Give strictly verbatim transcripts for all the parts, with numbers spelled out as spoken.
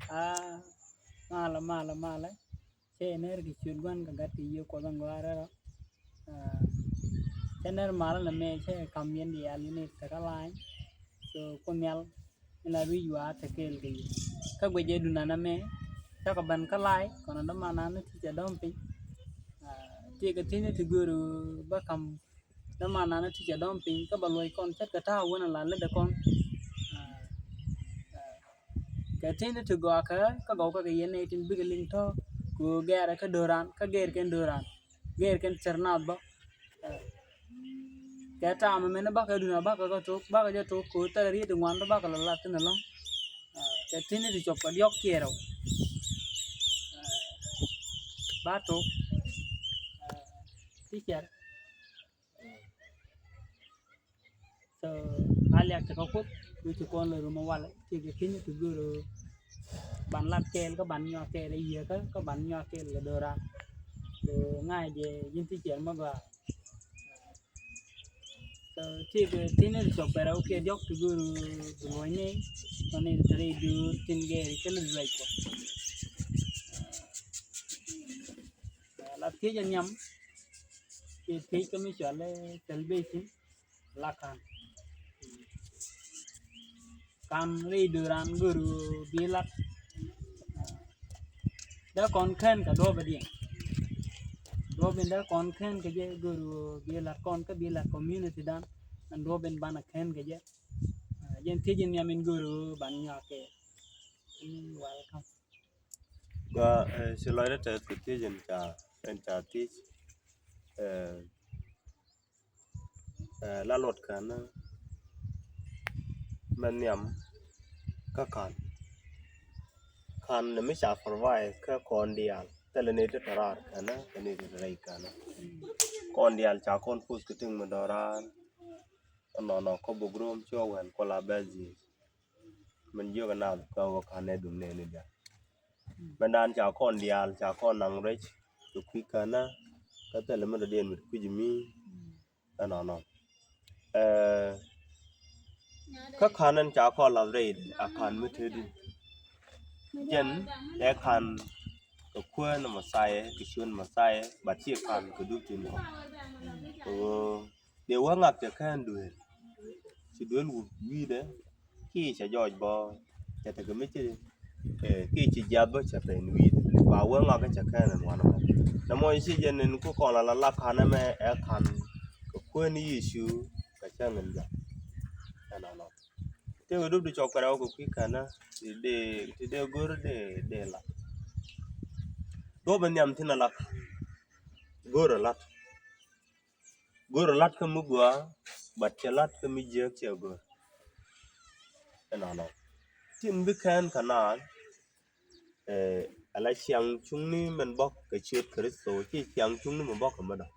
Aa, malɛ, malɛ, malɛ. Cɛ ner kɛ ciöt Gua̱n kɛ Gat kɛ Yiëë Kuɔth in gɔaa rɛl rɔ. Aa, cɛ ner malɛ nɛmɛ cɛ kam yɛn diaal ni tekä lany. So Kuoth Nhial in la ruic wa te kɛɛl kɛ yɛ. Kä guic jɛ dunan ɛmɛ cakɔ ben kä lay kɔnɔ dämanan ni ti cɛ dɔ̱ŋ piny. Aa, ti kɛ ti ni ti gör bä kam dämanan ti cɛ dɔ̱ŋ piny kä bɛ luɔc kɔn ce̱tkɛ ta̱a̱ wänɛ la lätdɛ kɔn. Aa, aa, kɛ ti ni ti gɔaa kä kä gɔw kä kɛ yɛn nɛy tin bikɛ liŋ tɔ̱ kɛ ɣöö gɛɛrɛ kä do̱ran kä gɛɛr kɛn do̱ran gɛɛr kɛn cär naath bä. Aa, kɛ ta̱a̱ mɛ mɛn bakɛ dun a bakɛ kä tok bakɛ jɛ tok kɛ ɣöö thilɛ riet ti ŋuan tɔ̱ bakɛ lɔ lat thin ɛlɔ̱ŋ. Aa, kɛ ti ni ti cop kɛ diɔ̱k kiɛɛr rɛw. Aa, ba tok. Aa, ti cɛr. So a liak ti kä Kuoth, wi̱ci kɔn lɛ rumä walɛ, ti kɛ ki̱ni ti gör ban lat kɛɛl kä ban nyuak kɛɛl a yiëkä kä ban nyuak kɛɛl kɛ do̱ran. So ŋa̱c jɛ ji̱n ti cɛr mä gɔaa. So ti kɛ ti ni ti cɔk pɛrɛ wä kiɛ diɔ̱k ti gör bi luɔ̱ny ni kɔn ni ti ri dur tin gɛɛri kä ni luɔ̱c Kuɔth. La thiec a nhiam, ti thiec kä mi cɔal ɛ salvation. La ka̱n. Ka̱n rɛy do̱ran gör bi lat. Dee kɔn kän kɛ duɔ̱ɔ̱p diɛn. Duɔ̱ɔ̱p in dee kɔn kän kɛ jɛ gör bi lat kɔn kä bi lat community dan. Ɛn duɔ̱ɔ̱p in banɛ kän kɛ jɛ. Jɛn thiec in nhiam in gör ban nyuak kɛ. Welcome. Gua, eh, ci lɔcdä tɛth kɛ thiec in ca, in ca thiec. Eh, eh, la luɔt känä mɛ nhiam kä ka̱n. Ka̱n ni mi ca provide kä kɔn diaal thilɛ ni ti tɔ̱ raar känä kɛ ni ti tɔ̱ rɛy känä. Kɔn diaal ca kɔn puth kɛ ti̱ŋ mi dɔ̱raar. Ɛnɔnɔ kä buk rom ci wä wɛn kula bɛ dhiec. Min jiök ɛ naath kä wä ka̱n ɛ duŋ nɛɛni diaal. Min daan ca kɔn diaal ca kɔn naŋ rɛc kɛ kui̱ känä kä thilɛ mi dɔ̱diɛn mi ti kui̱c mi. Ɛnɔnɔ. Ɛ, kä ka̱n ɛn ca kɔn lath rɛy a ka̱n mi te di. Jɛn ɛ ka̱n kɛ kuäär ni Mɛthia kɛ ciöt Mɛthia, but ci ka̱n kɛ dup tin kɔn. Ɣöö dee wä ŋak cɛ kään duëël. Ci duëël wut wi̱i̱dɛ kiɛ cɛ jɔɔc bä cɛ tekɛ mi ci, eh, kiɛ ci jiath bä cɛ pɛn wi̱i̱dɛ. Ba wä ŋak cɛ kään ɛn wanɛ mɔ. Nɛ mɔ ci jɛn ɛn ku kɔn la la la ka̱n ɛmɛ ɛ ka̱n kɛ kuäär ni Yecu kɛ cäŋ ɛn jɔak. Ɛnɔnɔ. Tëëkɛ dup di cɔk kɛ rɛw kɛ kui̱ känä ti dee, ti dee go̱r dee, dee la. Duɔ̱p in nhiam thi̱n a la ka̱n. Go̱r a lat. Go̱r lat kä mi gɔaa, but cɛ lat kä mi jiääk cɛ go̱r. Ɛnɔnɔ. Tin bi kään kɛ naath, eh, ala ciaŋ cuŋni min bä kɛ ciöt Kritho, ci ciaŋ cuŋni min bä kɛ mi dɔ̱ŋ.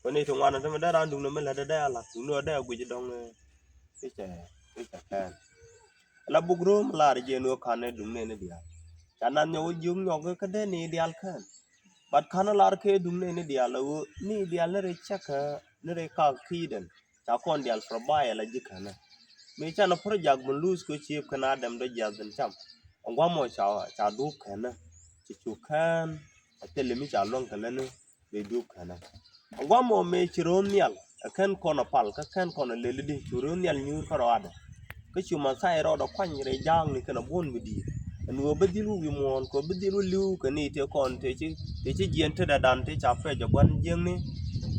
Kɔni ti ŋuan ti mi dee raan duŋni mi lät dee a lat, duŋni dee a guic dɔ̱ŋ, eh, ti cɛ, ti cɛ kään. Ala buk Rom lar jɛ ni wä ka̱n ni duŋni ni diaal. Ca nath nyɔk wä jiök nyɔk kä dee ni diaal kään. But ka̱n lar kɛ duŋ nɛy ni diaal a ɣöö ni diaal ni rɛy cäkä ni rɛy kak ki̱i̱dɛn ca kɔn diaal provide a la ji̱ känä. Mi canɛ project mi luth kɛ ciëëp kɛn Adam dɔ jiath in cam. Ɛn gua̱mɔ ca, ca duɔ̱ɔ̱p känä. Ci cu kään a thilɛ mi ca luäŋ kɛ lätni bɛ duɔ̱ɔ̱p känä. Ɛn gua̱mɔ mëë ci ro̱o̱n nhial ɛ kän kɔn ɛ pal kä kän kɔn ɛ lël i̱di cu ro̱o̱n nhial nyuur kä rɔɔdɛ. Kä cu Mɛthia rɔɔdɛ kuany rɛy ja̱a̱kni kɛnɛ buɔ̱n mi di̱i̱t. Ɛn ɣöö bä dhil wä wi̱i̱ muɔ̱ɔ̱n kɛ ɣöö bä dhil wä li̱w kɛ ni tëë kɔn tëë ci, tëë ci jiɛn tetdɛ dan tëë ca pɛc ɛ gua̱n jiäkni.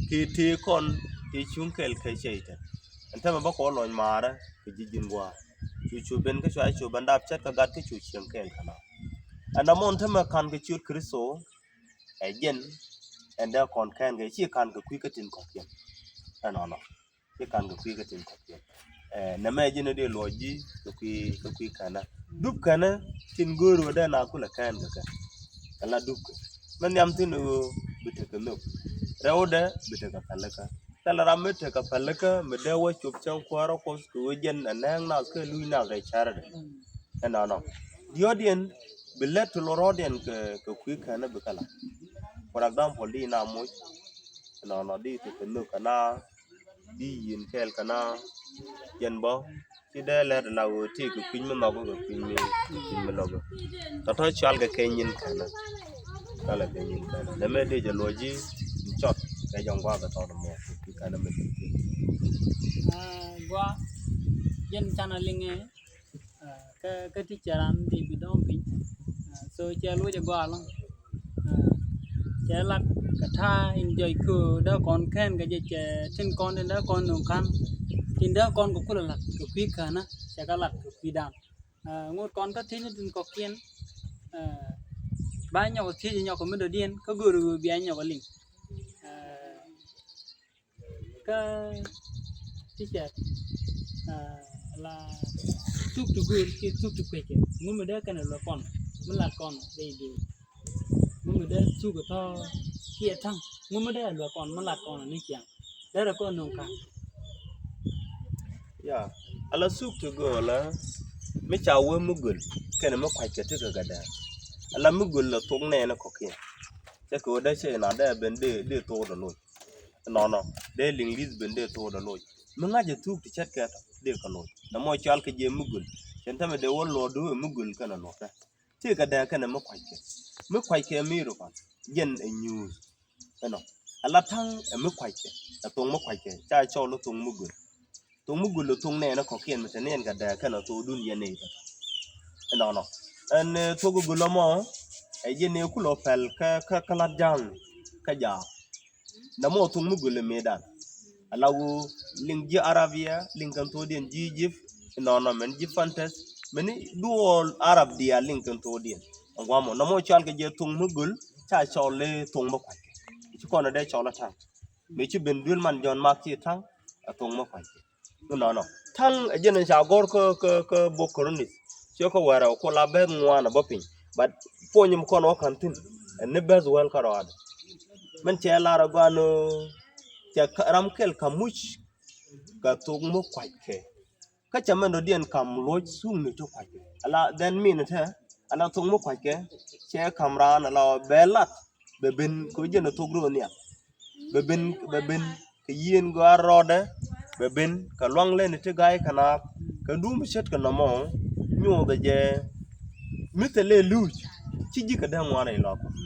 Kɛ tëë kɔn tëë cuŋ kɛɛl kɛ cɛy tɛt. Ɛn tämɛ bä kɛ wä lɔny maarä kɛ ji̱ ji̱n gua̱a̱r. Cu cu ben kä cua cu ben dap cät kä gat kä cu cieŋ kɛɛl kɛ na. Ɛn na mɔn tämɛ ka̱n kɛ ciöt Kritho. Ɛ jɛn ɛn dee kɔn kɛn kɛ ci ka̱n kɛ kui̱ kä tin kɔ̱kiɛn. Ɛnɔnɔ ci ka̱n kɛ kui̱ kä tin kɔ̱kiɛn. Ɛ nɛmɛ ji̱n dee luɔc ji̱ kɛ kui̱, kɛ kui̱ känä. Dup känä tin go̱o̱r wä dee na kulɛ kɛn kɛ kɛ. Kɛ la dup kɛ mɛ nhiam thi̱n ɣöö bi tekɛ nhök. Rɛwdɛ bi tekɛ pälikä. Thilɛ ram mi tekɛ pälikä mi dee wä cop cäŋ kuäärä Kuɔth kɛ ɣöö jɛn ɛ nɛɛŋ nath kɛ luc nath rɛy cärädɛ. Ɛnɔnɔ diɔ̱ɔ̱diɛn bi lät ti lɔ rɔɔdiɛn kɛ, kɛ kui̱ känä bi kɛ la. For example di na moc ɛnɔnɔ di tekɛ nhök kɛ na di yieen kɛɛl kɛ na jɛn bä Ti dee lɛt la ɣöö ti kɛ kui̱ny mi nhɔk kɛ kui̱ny mi, kui̱ny mi nhɔk. Tɔ̱tɔ̱ cual kɛ kɛ nyin kɛnɛ. Cual kɛ kɛ nyin kɛnɛ. Nɛ mɛ dee jɛ luɔc ji̱ cɔt kɛ jɔŋ gua̱a̱th tɔt mɔ. Kui̱ kɛnɛ mɛ dee. Ah, gua jɛn canɛ liŋɛ. Ah, kä, kä ti cɛ ran ti bi dɔ̱ŋ piny. Ah, so cɛ luɔc ɛ gua lɔŋ. Ah, cɛ lat kɛ ta̱a̱ in jɔc köö dee kɔn kɛn kɛ jɛ cɛ tin kɔn tin dee kɔn nuŋ ka̱n. Tin dee kɔn kɛ kulɛ lat kɛ kui̱ känä cɛ kɛ lat kɛ kui̱ dan. Ah, ŋot kɔn kä thiecni tin kɔ̱kiɛn. Ah, ba nyɔk thiec nyɔk mi dɔ̱diɛn kä go̱o̱ri ɣöö bia nyɔk liŋ. Ah, kä ti cɛ, ah, la thuk ti go̱o̱r kiɛ thuk ti kuecɛ ŋumi dee kɛn luɛ kɔn mi lat kɔn dee i̱ dee ŋumi dee thuk tɔ̱ kiɛ ta̱ŋ ŋumi dee luɛ kɔn mi lat kɔn ni ciaŋ. Derɛ kɔn nuŋ ka̱n. Ya, ala suk ti gööl ɛ mi ca wee mi göl kɛnɛ mi kuackɛ ti kɛ gɛdɛɛ. Ala mi göl la thok nɛɛni kɔ̱kiɛn. Cɛ kɛ wee dee cɛ ina dee ben dee, dee thok dee loc. Nɔnɔ dee liŋ li̱th ben dee thok dee loc. Mi ŋa̱c ɛ thuk ti cɛt kɛ tɔ dee kɛ loc. Nɛ mɔ cual kɛ jɛ mi göl. Cɛn tämɛ dee wä luɔt dee wee mi göl kɛnɛ luɔt dɛ. Ti kɛ dɛɛ kɛnɛ mi kuackɛ. Mi kuackɛ mi ru kɔn jɛn ɛ nyuuth. Ɛnɔ. Ala ta̱ŋ ɛ mi kuackɛ. Ɛ thoŋ mi kuackɛ ca cɔl ɛ thoŋ mi göl. Thoŋ mi göl ɛ thoŋ nɛɛnɛ kɔ̱kiɛn mi te nɛɛn kɛ dɛɛ kɛnɛ thokdun yɛn nɛy tɔ̱tɔ̱. Ɛnɔnɔ. Ɛn, eh, thok göl ɛmɔ ɛ jɛn ɛ kulɛ pɛl kä, kä, kä lat ja̱a̱ŋ kä jaak. Nɛ mɔ thoŋ mi göl ɛ mëëdan. Ala ɣöö liŋ ji̱ Arabia, liŋ kɛn thokdiɛn ji̱ Egypt, inɔnɔ mɛn ji̱ Fantes, mɛn i̱ duɔɔl Arab diaal liŋ kɛn thokdiɛn. Ɛn guamɔ, nɛ mɔ cɔal kɛ jɛ thoŋ mi göl, ca cɔl i̱ thoŋ mi kuackɛ. Ci kɔn ɛ dee cɔl ɛ ta̱ŋ. Mëë ci ben duel man Jɔ̱ɔ̱n Mak ci ta̱ŋ, ɛ thoŋ mi kuackɛ. Inɔnɔ. Ta̱ŋ ɛ jɛn in ca gɔ̱r kä, kä, kä bok Korinth. Ciɛ kä wɛrɛ ku la beth ŋuan ɛ bä piny. But puɔ̱ny mi kɔn wä ka̱n thi̱n. Ɛ ni beth wäl kä rɔɔdɛ. Min cɛ lar ɛ gɔaa ni cɛ ram kɛl ka̱m muc kɛ thok mi kuackɛ. Kä cɛ mɛn dɔ̱diɛn ka̱m luɔc thukni ti kuackɛ. Ala dhɛn min tɛ, ala thok mi kuackɛ, cɛ ka̱m raan ala bɛ lat, bɛ ben kɛ jɛn thok rɔ nhial. Bɛ ben, bɛ ben kɛ yieen gɔaa rɔɔdɛ, bɛ ben kɛ luaŋ lɛn ti ga̱a̱c kɛ naath, kɛ duum ce̱tkɛ nɔmɔ, nyothɛ jɛ, mi thilɛ luuc, ci ji̱ kɛ dee ŋuan rɛy luaak Kuɔth.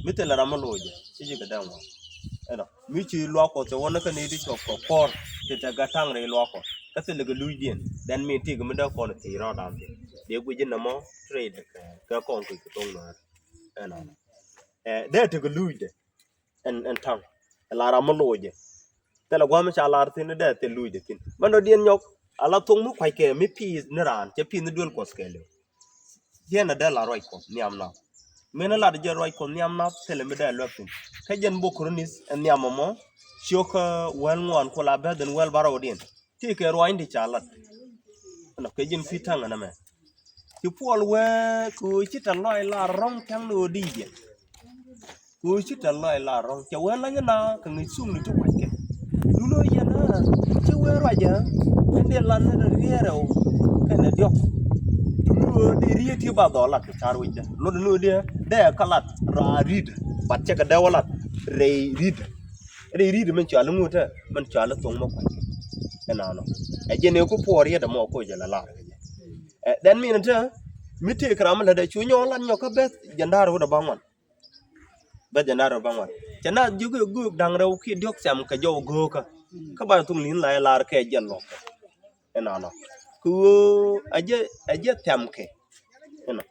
Mi thilɛ ram mi loc jɛ, ci ji̱ kɛ dee ŋuan. Ɛnɔ, mi ci luaak Kuɔth cɛ wä ni kä ni ti cuɔp kɛ kuɔr, ti te gɛ ta̱ŋ rɛy luaak Kuɔth. Kä thilɛ kɛ luucdiɛn, dhɛn mi ti kɛ mi dee kɔn thiec rɔɔdan thi̱n. Dee guic ji̱ nɔmɔ, trade kɛ, kɛ kɔn kui̱ kɛ thoŋ nuäär. Ɛnɔ. Ɛ, dee tekɛ luucdɛ. Ɛn, ɛn ta̱ŋ. Ɛ la ram mi loc jɛ. Thilɛ gua̱a̱th mi ca lar thi̱n dee thil luucdɛ thi̱n. Mɛn dɔ̱diɛn nyɔk, ala thok mi kuackɛ, mi pi̱i̱th ni raan, cɛ pi̱i̱th ni duel Kuɔth kɛɛliw. Ciɛn ɛ dee la ruac Kuɔth nhiam nath. Min ɛ lat jɛ ruac Kuɔth nhiam nath, thilɛ mi dee luɛk thi̱n. Kä jɛn bok Korinth, ɛ nhiam ɛmɔ, ciök kä wäl ŋuan ku la beth in wäl bärɔwdiɛn. Ti kɛ ruanydi ca lat. Ɛnɔ kɛ ji̱n kui̱ ta̱ŋ ɛn ɛmɛ. Ci Puɔl wee kɛ ɣöö ci tɛ lɔc la rɔ̱ŋ tɛŋ ni ɣöö di yɛn. Kɛ ɣöö ci tɛ lɔc la rɔ̱ŋ cɛ wee lɔc ina kɛ ŋi̱i̱c thukni ti kuackɛ. Duŋni ɣöö yɛn ɛ ci wee ruacä ɛn dee lat ni rɛ riɛɛrɛ ɣöö kɛnɛ diɔ̱k. Duŋni ɣöö dee riet ti ba dhɔɔl lat kɛ ca̱r wecdä luɔt ni ɣöö dee dee kä lat raar ri̱t. Bat cɛ kɛ dee wä lat rɛy ri̱t. Rɛy ri̱t min cɔal i̱ ŋut ɛ min cɔal i̱ thoŋ mi kuackɛ. Ɛnɔnɔ. Ɛ jɛn ëë ku puɔɔr yet ɛmɔ koc ɛ la lar kɛ jɛ. Ɛ dhɛn min ɛ te mi tëëk ram mi lätdɛ cu nyɔk lat nyɔk kä beth jɛn da̱r wut ɛ bä ŋuan. Beth jɛn da̱r wut ɛ bä ŋuan. Cɛ na jiök i̱ göök da̱ŋ rɛw kiɛ diɔ̱k thiam kɛ jɔw göökä. Kä ba thuŋ li̱n la i̱ lar kɛ jɛn luɔk. Ɛnɔnɔ. Kɛ ɣöö ɛ jɛ, ɛ jɛ thiamkɛ. Ɛnɔ.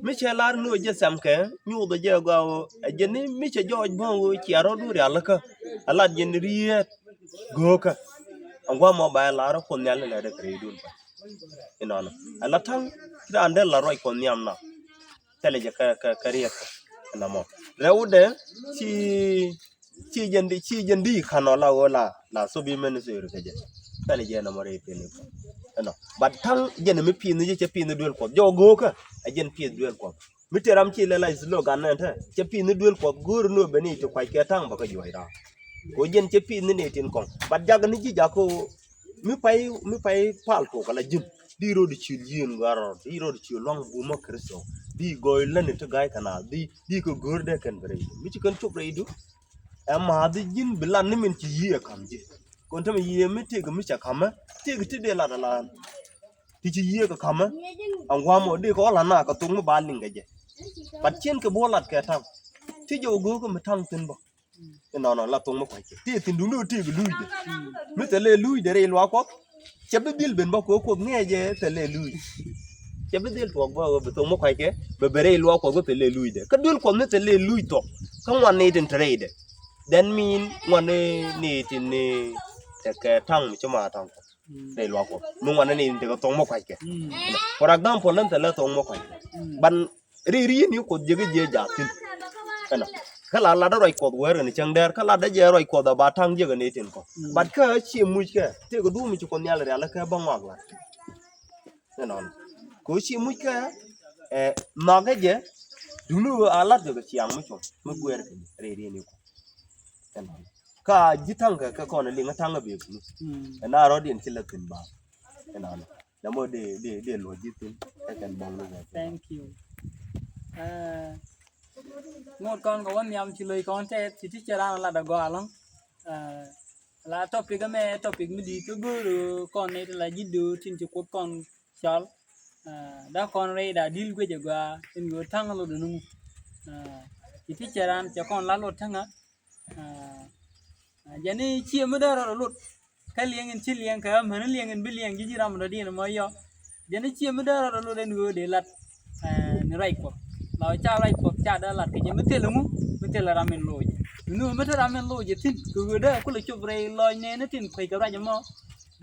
Mi cɛ lar ni ɣöö jɛ thiamkɛ, nyothɛ jɛ gɔaa ɣöö ɛ jɛ ni mi cɛ jɔɔc bä ɣöö cia rɔ̱du rialikä. Ɛ lat jɛ ni riet göökä. Ɛn gua̱a̱th mɔ ba ɛ lar Kuoth Nhial ni lɛ dee kɛ rɛydun. Ɛnɔnɔ. Ɛ la ta̱ŋ ci raan dee la ruac Kuɔth nhiam nath. Thilɛ jɛ kɛ, kɛ, kɛ riɛk kɛ. Ɛnɔmɔ. Rɛwdɛ ci, ci jɛn di, ci jɛn di ka̱n ɔ la ɣöö la, la thop i̱ mɛn thöri kɛ jɛ. Thilɛ jɛ ɛnɔmɔ rɛy peni kɔ. Ɛnɔ. Bat ta̱ŋ jɛn mi pi̱i̱th ni jɛ cɛ pi̱i̱th ni duel Kuɔth. Jɔw göökä. Ɛ jɛn pi̱i̱th duel Kuɔth. Mi te ram ci lɛ la slogan nɛn te. Cɛ pi̱i̱th ni duel Kuɔth go̱o̱r ni ɔ ben i̱ ti kuackɛ ta̱ŋ bä kä juɔc raar. Kɛ ɣöö jɛn cɛ pi̱i̱th ni nɛy tin kɔŋ. Bat jak ni ji̱ jak kä ɣöö mi pay, mi pay pal tok ala ji̱n. Di rot ci li̱eŋ gɔaa rɔɔd, di rot ci luaŋ bumä Kritho. Di gɔɔy lätni ti ga̱a̱c kɛ naath, di, di kɛ go̱o̱r dee kɛn bi rɛydu. Mi ci kɛn cop rɛydu. Ɛ ma̱a̱th ji̱n bi lat ni min ci yiëë ɛ ka̱m ji̱. Kɔn tämɛ yiëë mi tëëk mi cɛ ka̱mä tëëk ti dee lat alan. Ti ci yiëë kɛ ka̱mä. Ɛn gua̱a̱mɔ dee kɛ ɣɔl ana kɛ thok mi ba liŋ kɛ jɛ. But cien kɛ bi wä lat kɛ ta̱ŋ. Ti jɛ wä go̱o̱k mi ta̱ŋ thi̱n bä. Inɔnɔ la thok mi kuackɛ ti thi̱n duŋni wä tëëk luucdɛ. Mi thilɛ luucdɛ rɛy luaak Kuɔth. Cɛ bi dhil ben bä kɛ Kuoth ŋɛɛcɛ thilɛ luuc. Cɛ bi dhil tuɔɔk bä bi thok mi kuackɛ bɛ ben rɛy luaak Kuɔth kä thilɛ luucdɛ. Kä duel Kuɔth ni thilɛ luuc thok. Kä ŋuan ni tin te rɛydɛ. Then mean ŋuan ni tin ni tekɛ ta̱ŋ mi ci ma ta̱ŋ Kuɔth. Rɛy luaak Kuɔth mi ŋuan ni tin tekɛ thok mi kuackɛ. For example, ni thilɛ thok mi kuackɛ. Ban Ri ri ni Kuoth jɛ kä jiɛ jaathin. Ɛnɔ. Kä la lat ruac Kuɔth wɛr kɛn cäŋ dɛr kä lat dee jɛ ruac Kuɔth a ba ta̱ŋ jiɛ kɛ ni tin kɔ. But kä cie muc kɛ tëëk duum ci Kuɔth Nhial rial kä bä ŋɔak lat. Ɛnɔ. Kɛ cie muc kɛ ɛ nhɔk kɛ jɛ. Duŋni a lat jɛ kɛ ciaŋ mi cuɔm mi guɛɛr kɛ ri ri ni Kuɔth. Ɛnɔ. Kä ji̱ ta̱ŋ kɛ kɛ kɔn liŋ ta̱ŋ a bek ni. Ɛn a rɔ̱diɛn ci lɛ thin ba. Ɛnɔ. Nɛ mɔ dee dee dee luɔc ji̱ thi̱n ɛ kɛn bɔŋ ni bɛ. Thank you. Ɛ, ŋot kɔn kɛ wä nhiam ci loc kɔn tɛth ci ti cɛ ran lat agɔaa lɔ̱ŋ. Ɛ, la topic ɛmɛ topic mi di̱i̱t kä go̱o̱r kɔn ni ti la ji̱ do̱o̱ tin ci Kuoth kɔn cɔl. Ɛ, da kɔn rɛy da dil guec agɔaa in go̱o̱r ta̱ŋ lot ni ŋu. Ɛ, ci ti cɛ ran cɛ kɔn la lot ta̱ŋä. Ɛ, ɛ, jɛn i̱ cië mi dee rɔɔdɛ lot. Kä liɛŋ in ci liɛŋ kɛ ɣä män liɛŋ in bi liɛŋ ji̱ ji̱ ram dɔ̱diɛn mɔ yɔ. Jɛn i̱ cië mi dee rɔɔdɛ lot ɛn ɣöö dee lat, ɛ, ni ruac Kuɔth. La ɣöö ca ruac Kuɔth ca dee lat kɛ jɛ mi thilɛ ŋu mi thilɛ ram in loc. Mi nu mi te ram in loc jɛ thi̱n kɛ ɣöö dee kulɛ cop rɛy lɔc nɛɛni tin kuec kɛ ruac ɛmɔ.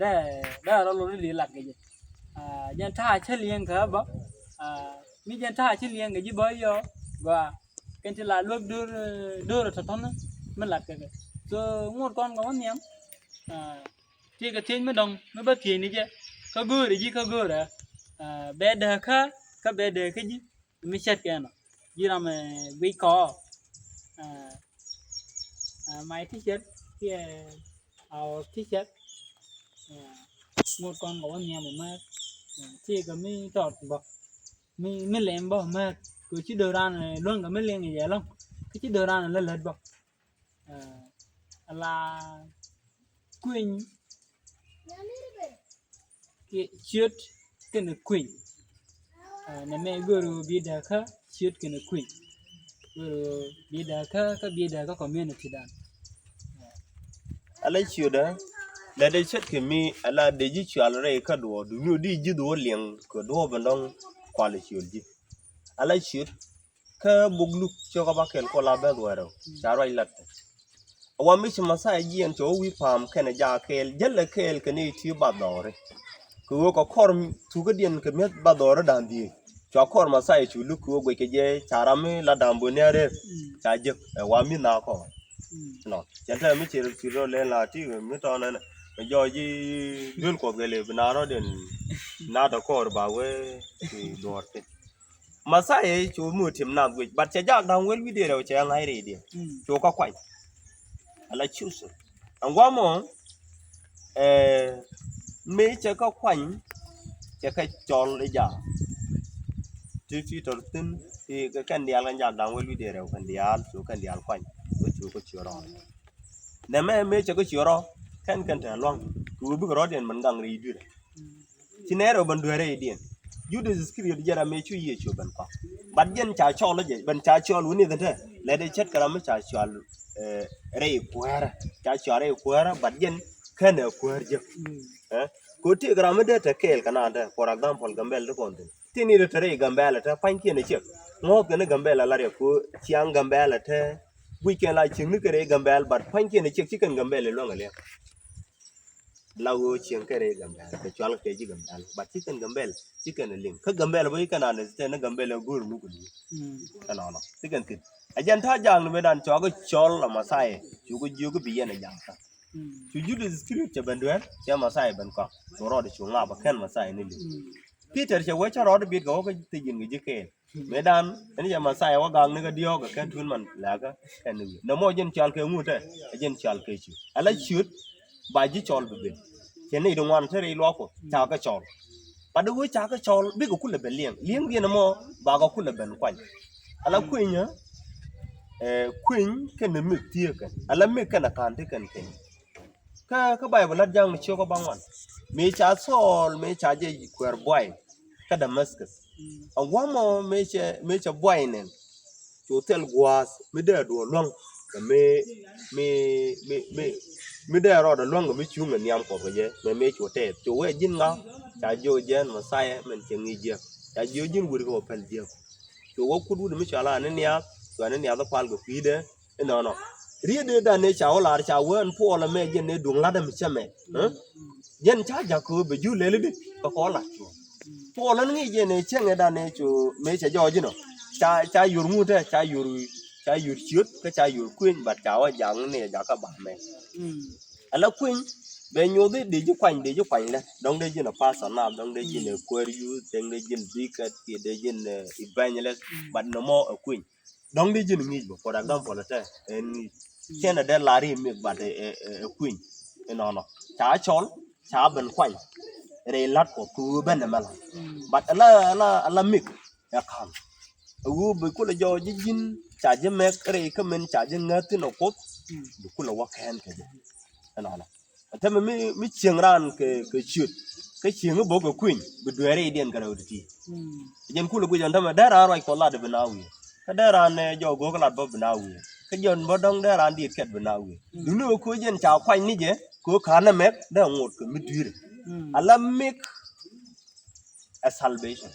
Dee dee rɔɔdɛ lot in dee lat kɛ jɛ. Aa, jɛn ta̱a̱ cä liɛŋ kɛ bä. Aa, mi jɛn ta̱a̱ cä liɛŋ kɛ ji̱ bä yɔ gɔaa. Kɛn ti la luäk do̱r, do̱r tɔ̱tɔ̱n mi lat kɛ kɛ. So ŋot kɔn kɛ wä nhiam. Aa, ti kɛ thiec mi dɔ̱ŋ mi bä thiec ni jɛ. Kä go̱o̱rɛ ji̱ kä go̱o̱rɛ. Aa, bɛ dääkä kä bɛ dääkä ji̱. Mi cät kɛ nɔ ji̱ ram, ɛ, guic kɔ. Ɛ, ɛ, my teacher kiɛ our teacher. Ɛ, ŋot kɔn kɔ wä nhiam ɛmɛ. Ɛ, ti kɛ mi tɔt bä mi mi lɛm bä mɛ kɛ ci do̱ran, ɛ, luäŋ kɛ mi liŋ yɛ lɔŋ kɛ ci do̱ran lä lät bä. Ɛ, ala kueny kiɛ ciöt kɛnɛ kueny. Ɛ, nɛmɛ gör ɣöö bi dääkä ciöt kɛnɛ kueny. Gör ɣöö bi dääkä kä bi dääkä community dan. Ala ciötdä lɛ dee ce̱tkɛ mi ala dee ji̱ cual rɛy kä duɔɔr duŋni di ji̱ duɔɔr liɛŋ kɛ duɔɔr bɛ dɔ̱ŋ kual ciöl ji̱. Ala ciöt kä buk Luk cio̱kä ba kɛl kɔla bɛth wɛrɛ ca ruac lat. Wa mi ci Mɛthia jiɛn cɛ wä wi̱i̱ pa̱a̱m kɛnɛ jaak kɛɛl jäl ɛ kɛɛl kɛ ni ti ba dhɔri. Kɛ ɣöö kɛ kɔr thukädiɛn kɛ mi̱eth ba dhɔri da̱a̱n dhieec. Cua kɔr Mɛthia cu luk kɛ ɣöö guic kɛ jɛ ca ram mi la da̱a̱n böni a rɛr. Ca jek ɛ wa mi̱th na kɔr. Nɔ cɛn tɛ mi ci rɔ lɛn la ti mi tɔn ɛn. Mɛ jɔɔc ji̱ duel Kuɔth kɛ lɛ bi na rɔ̱diɛn na dɔ kɔr ba wee ti duɔr ti. Mɛthia cu mi wä tim nath guic, but cɛ jak da̱ŋ wel wi̱cdɛ rɛw cɛ ŋa̱c rɛydiɛn. Cu kä kuany. Ala cuth. Ɛn guamɔ, ɛ, mëë cɛ kä kuany, cɛ kä cɔl i̱ jaak. Ti ti tɔr thi̱n, ti kɛ kɛn diaal kɛn jak da̱ŋ wel wi̱cdɛ rɛw kɛn diaal, cu kɛn diaal kuany. Wä cu kä ciö rɔ. Nɛmɛ mëë cɛ kä ciö rɔ, kɛn kɛn te luaŋ. Kɛ wä bikɛ rɔ̱diɛn mɛn gaŋ rɛy dui̱rɛ. Ci nɛɛrɛ ben dueerɛ idiɛn. Judas Iscariot jɛ ram mi cu Yecu ben kɔak. But jɛn ca cɔl jɛ, ben ca cɔl wuni kɛ tɛ. Lɛ dee ce̱tkɛ ram mi ca cɔl, eh, rɛy kuäärä. Ca cɔl rɛy kuäärä, but jɛn kɛnɛ kuäär jɛ. Eh? Ko ti ram mi dee te kɛɛl kɛ naan tɛ, for example, Gambɛl ti kɔn thin. Ti ni dee te rɛy Gambɛl tɛ, pa̱nykiɛn ɛ ciek. Ŋɔ̱ɔ̱th kɛn Gambɛl a la riɛk ko ciaŋ Gambɛl tɛ. Guickɛn la ciek ni kɛ rɛy Gambɛl, but pa̱nykiɛn ɛ ciek ci kɛn Gambɛl ɛ luäŋ ɛ liɛŋ. La ɣöö cieŋ kɛ rɛy Gambɛl kɛ cual kɛ ji̱ Gambɛl, but ci kɛn Gambɛl ci kɛn liŋ. Kä Gambɛl bä ci kɛn understand ni Gambɛl ɛ go̱o̱r mi kɛ liŋ. Kɛ nɔnɔ ci kɛn thi̱n. A jɛn ta̱a̱ ja̱a̱ŋ ni mëë dan cɔak cɔl a Mɛthia, cu kɛ jiök bi yɛn a ja̱a̱ŋ kä. Cu Judas Iscariot cɛ ben dueer, cɛ Mɛthia ben kɔak. Cu rɔɔdɛ cu ŋaap a kɛn Mɛthia ni liŋ. Peter cɛ wee cä rɔɔdɛ bi̱i̱t kɛ wä kä thiec ji̱n kɛ ji̱ kɛɛl. Mëë dan ɛn jɛ Mɛthia wä gaŋ ni kä diɔ̱ɔ̱k ɛ kɛn tuun man lɛkä kɛn ni wi̱i̱. Nɔmɔ jɛn cɔal kɛ ŋut ɛ, ɛ jɛn cɔal kɛ ciöt. Ala ciöt ba ji̱ cɔl bi ben. Cɛ ni di ŋuan te rɛy luaak Kuɔth ca kɛ cɔl. Ba di wee ca kɛ cɔl bikɛ kulɛ ben liɛŋ. Liɛŋdiɛn ɛmɔ ba kɛ kulɛ ben kuany. Ala kueny ɛ, ɛ, kueny kɛn ni mik thieek kɛn. Ala mik kɛn ɛ ka̱n ti kɛn kɛn. Kä, kä Baibol lat Ja̱a̱ŋ ni ciök kä baŋuan. Mëë ca Thɔɔl, mëë ca jɛ kuɛɛr buay kä Damascus. Aŋuamɔ mëë cɛ, mëë cɛ buay nɛn. Cu thil gua̱a̱th mi dee duɔ̱ɔ̱r luäŋ kɛ mi, mi, mi, mi, mi dee rɔɔdɛ luäŋ kɛ mi cuŋ kɛ nhiam Kuɔth kɛ jɛ, mɛ mëë cu tɛth. Cu wee ji̱n ŋa, ca jiök jɛn Mɛthia mɛn cɛ ŋi̱i̱c jiäk. Ca jiök ji̱n wut kɛ wä päl jiäk. Cu wä kut wut mi cɔal a ni niath, cu a ni niath pal kɛ kui̱dɛ, inɔnɔ. Riet dee dan ni ca wä lar ca wä ɛn Puɔl ɛmɛ jɛn ni duŋ lat ɛmi cɛ mɛ. Jɛn ca jak kɛ wä bɛ ji̱ lɛli di bɛ kɔ lat cu. Puɔl ɛn ŋi̱i̱c jɛn ni cɛŋɛ dan ni cu mëë cɛ jɔɔc inɔ. Ca, ca yur ŋut ɛ, ca yur, ca yur ciöt kä ca yur kueny, but ca wä jak ni jak kä ba mɛ. Ala kueny bɛ nyothi di ji̱ kuany, di ji̱ kuany lɛ. Dɔŋ dee ji̱n a pastor na, dɔŋ dee ji̱n a kuäär youth, dɔŋ dee ji̱n deacon, kiɛ dee ji̱n, eh, evangelist, but nɔmɔ a kueny. Dɔ̱ŋ di ji̱n ŋi̱i̱c bä, for example, tɛ ɛn ŋi̱i̱c. Cɛn ɛ dee lar i̱ mik bat ɛ, ɛ, ɛ, ɛ kui̱ny. Inɔnɔ ca cɔl, ca ben kuany. Rɛy lat kɔ kɛ ɣöö ben ɛmɛ la. But ala, ala, ala mik ɛ ka̱m. Ɛ ɣöö bi kulɛ jɔɔc ji̱ ji̱n ca ji̱ mɛk rɛy kä min ca ji̱ ŋäth thin ɛ Kuoth. Bi kulɛ wä kɛn kɛ jɛ. Inɔnɔ. Tɛmɛ mi, mi cieŋ raan kɛ, kɛ ciöt. Kä cieŋ i̱ bok kɛ kui̱ny bi dueeri idiɛn kɛ rɛw ti̱ti̱. Jɛn kulɛ guic ɛn tɛmɛ dee raan ruac kɔ lat bi na wi̱i̱. Kä dee raan, eh, jɔk go̱o̱k lat bä bi na wi̱i̱. Kä jɛn bä dɔ̱ŋ dee raan diit kɛt bi na wi̱i̱. Duŋni ɣöö kui̱ jɛn ca kuany ni jɛ kɛ ɣöö ka̱n ɛ mɛk dee ŋot kɛ mi dui̱ri. Ala mik ɛ salvation.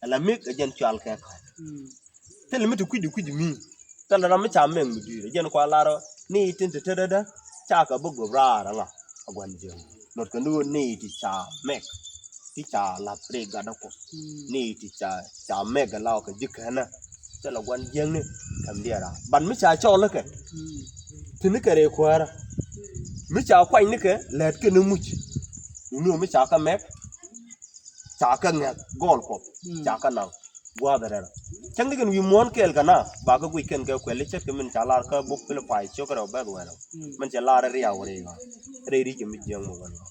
Ala mik ɛ jɛn cual kɛ ka̱n. Thilɛ mi ti kui̱di kui̱di mi. Thilɛ ram mi ca mɛk mi dui̱ri. Jɛn kua lar ni tin te te dee dee ca kɛ bi gop raar aŋa. A gua̱n jiäŋ. Luɔt kɛ ni ɣöö ni ti ca mɛk. Ti ca lath ri gatdä kɔ. Ni ti ca, ca mɛk a law kɛ ji̱ kɛnä. Thilɛ gua̱n jiäŋni kɛm diɛɛra. Ban mi ca cɔl kɛ. Ti ni kɛ rɛy kuäärä. Mi ca kuany ni kɛ lɛt kɛ ni muc. Ni ɣöö mi ca kɛ mɛk. Ca kɛ ŋɛk gɔɔl kɔ. Ca kɛ naŋ. Gua̱a̱th rɛl. Cäŋ di kɛn wi̱i̱ muɔ̱ɔ̱n kɛɛl kɛ na ba kɛ guic kɛn kɛ kuɛl i̱ ce̱tkɛ min ca lar kä buk Pilipai ciök rɛw bɛth wɛl. Min cɛ lar ri a wä ri ɣä. Rɛy ri cɛ mi jiäŋ mɔ wɛl ɣä.